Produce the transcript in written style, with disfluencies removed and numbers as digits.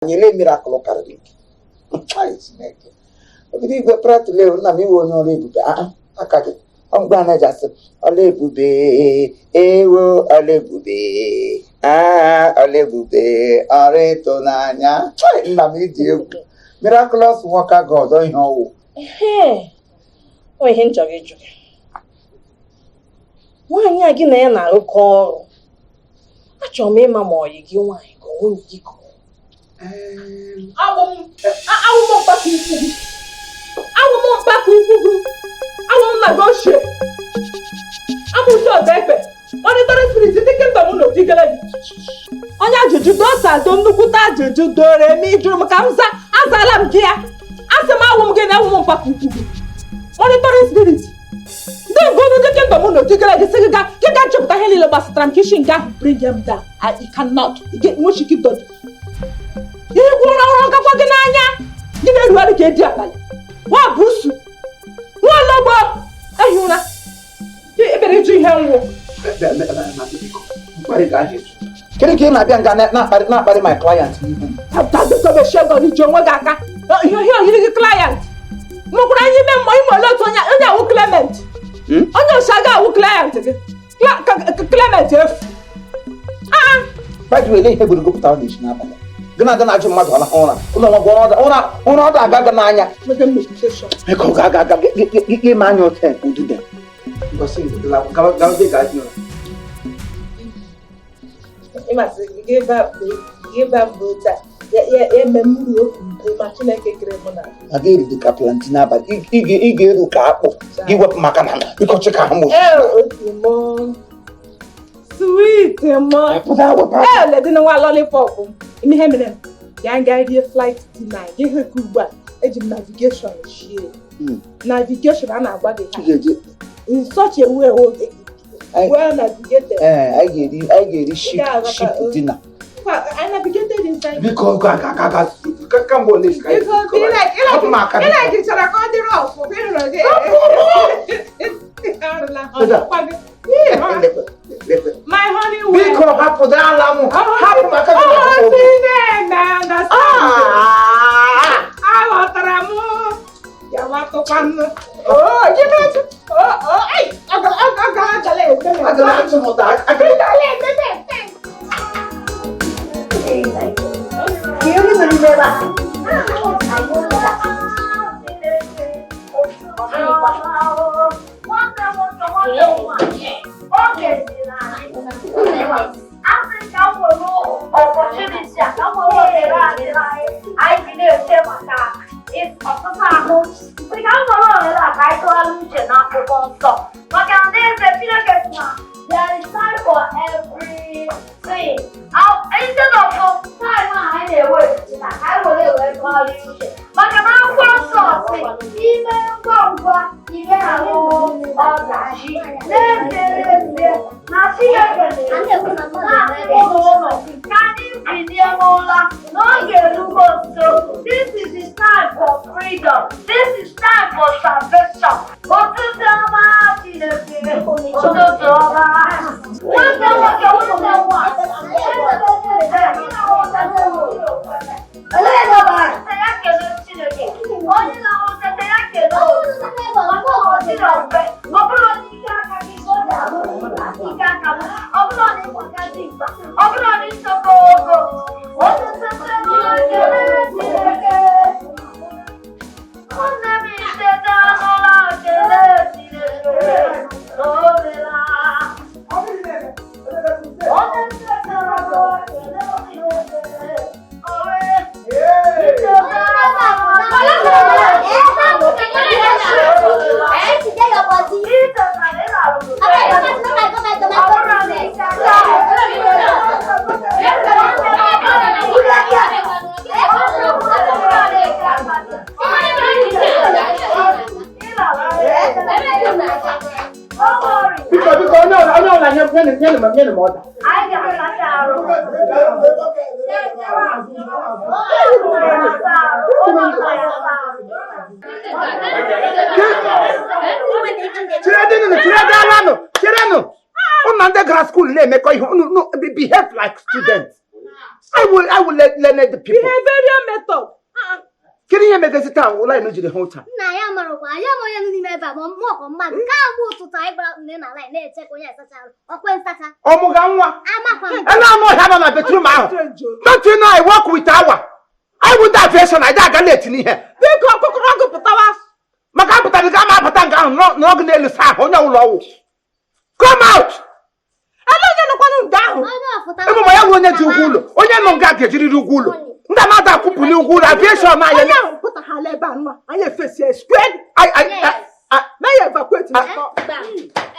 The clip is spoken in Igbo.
Anyị ele miracle karịrị nke. Ai, Chineke, obido igwe pratule. Nna m, iwe onye ọrụ ebube. Aka gị ọ mgbe a na-eji asị ọla ebube, ewo, ọla ebube, ọla ebube, ọrụ ịtụnanya. Chai, nna m, ịdị egwu. Miraculous worker God, ọ ihe ọwụ. Ee, o ihe m chọrọ ịjụ gị. Nwaanyị a gị na ya na-arụkọ ọrụ, achọrọ m ịma ma ọyị gị nwaanyị ka ọ nwunye gị ka ọ Awụ m mpaka ukwu gị, awụ m mpaka ukwu gị, awụ m nna gị ochie, amụsị ọzọ ekpe monitoring spirit ndị kingdom na ojigere gị. Onye ajụjụ dosa do nnukwute ajụjụ doro eme ịjụrụ m ka m za. Azala m gị ya. Asị m, awụ m gị na awụ m mpaka ukwu gị, monitoring spirit ndị ngonu ndị kingdom na ojigere gị, sị gị ga gị ga chọpụta ihe niile gbasatara m ka isi nke ahụ bring them down. You cannot nwechike dodo ihe gwụrụ ọrụ gakwa gị n'anya. Gị na-erugharị ka edi abalị nwa busu nwa ologbo ehi ụra ebere ịjụ ihe nwụ. Kedu ka ị na-abịa nga na-akparị my client n'ihu m? Tabekobeshego iji onwe gị aka ihe ihe oyiri gị client nwekwara anyị ime mmụọ ime. Ole otu onye awụ Clement? Onye osi aga awụ client gị? Clement efu. By the way, ihe gburu gụpụta ọ na-esi n'abalị gị na-aga na-ajụ mmadụ ọla ụra ụlọ nwa ụra ụra ụra ọ ga-aga gị n'anya. Mege meditation. Eke ọ ga-aga aga gị ma anya otu udude ngosi gawa gawa ga ụra. Ịmasị gị ebe a mbụ taa ya eme m ruo ofu ma Chineke kere mụ na A ga-eruru ka plantain n'abalị. Ị ga-eru ka akpụ gị wepụ maka na ịkọchị ka ha mụ. Ee, otu mụ sweet mụ. Pụta wepụ. Ee, ledị nwa lollipop m. Ime ihe mere m bịa nga rie flight dinner gị hụ ka ugbu a eji m navigation shie. Navigation a na-agwa gị Ị ha ga-eji in such a way o well navigated. Ee, anyị ga-eri ship Ị ga-aghọta, ship dinner. I navigated inside. Biko, ga ga ga ga kamgbe ole ka anyị Biko, ị like ị Hapụ m aka. like ị like chọrọ ka ọ dịrị ọfụ ka ị hụrụ gị. Arụla ọkwa gị. Lekwe, lekwe. My honey well. Biko, hapụ ala m, hapụ m aka gị. Oh, Chineke, understand. Ah! Aghọtara m. Ya watụkwanụ. Oh, gịnị? Oh, ai, ọ gara eme m. Agala achụ m ụta, agala. Agala eme m. Ka eri mere ime ebe a. Nwanne nwoke, nwanne m nwaanyị, oge dị na asị ka m were opportunity a, ka m were ohere a dịrị anyị anyị ji na-eche maka ọtụtụ ahụ, sị ka m were ohere a ka anyị tụgharị uche n'Akwụkwọ Nsọ, maka na n'ezie Chineke sị na there is time for everything. Instead of time a anyị na-ewe na ka anyị were wee tụgharị uche, maka na Akwụkwọ Nsọ si ime ngwa ngwa ime ahụ ọdachi. N'ezie, n'ezie na Chineke na-ekwu na-asị ụlọ ka anyị bilie n'ụra n'oge erugo nso. This is the time for freedom. This is time for salvation. Ụtụtụ ọma, Chineke. Ụtụtụ ọma, nwanne nwoke, nwanne nwaanyị. Olee ebe ọ bara? Ya kelee Chineke. Onye na-ahụtata ya kelee maka ọ dịrọ mfe. Ọ bụrụ na ike aka gị ka ọ dị alụ ike aka m, ọ bụrụ na ịgbaka dị mkpa, ọ bụrụ na ịchọta ogo onye tete n'ụlọ, kelee Chineke. Nwanne m, iteta n'ụlọ, kelee Chineke na o meela. Onye tetara n'ụlọ, kelee Chineke o wee iteta. Eh, get your body. Abeg, go back, go back, go back to my business. Biko, biko, onye ọla nye m ọda. Anyị ga-asacha arụ. Chere dịnụ, chere dịalanụ, cherenụ. Ụnụ na ndị gara school na-emekọ ihe unu behave like students. I will learn the people. Behavioral method. Kedu ihe megezi taa ụlọ anyị jiri hụ taa? Nna ya marakwa anyị ama onye nọ n'ime ebe a, ma mmụọ ka mmadụ. Kamgbe ụtụtụ anyị gbara nne na line na-eche ka onye asacha arụ ọkwe nsacha. Ọmụga nwa. Amakwa m. Ele anụ ọhịa nọ na bedroom ahụ. Strange o. Don't you know I work with hour? I would aviation, I aga late n'ihe. Biko, ọkụkọrọ ọgụ pụtawa. Maka apụtara ga ama apụta nga ahụ n'ọgụ n'elu saa ahụ onye ụlọ ọwụ. Come out! Ele onye nọkwanụ nga ahụ? Onye ọfụta. Ịmụ ma ya bụ onye ji ụgwọ ụlọ. Onye nọ nga ga-ejiriri ụgwọ ụlọ. Ndị mmadụ akwụpụli ụgwọ ụlọ aviation anyị. Onye ahụ pụtaghala ebe a nwa, anyị efesie square. I Mee ya evacuate. Eh, gbam.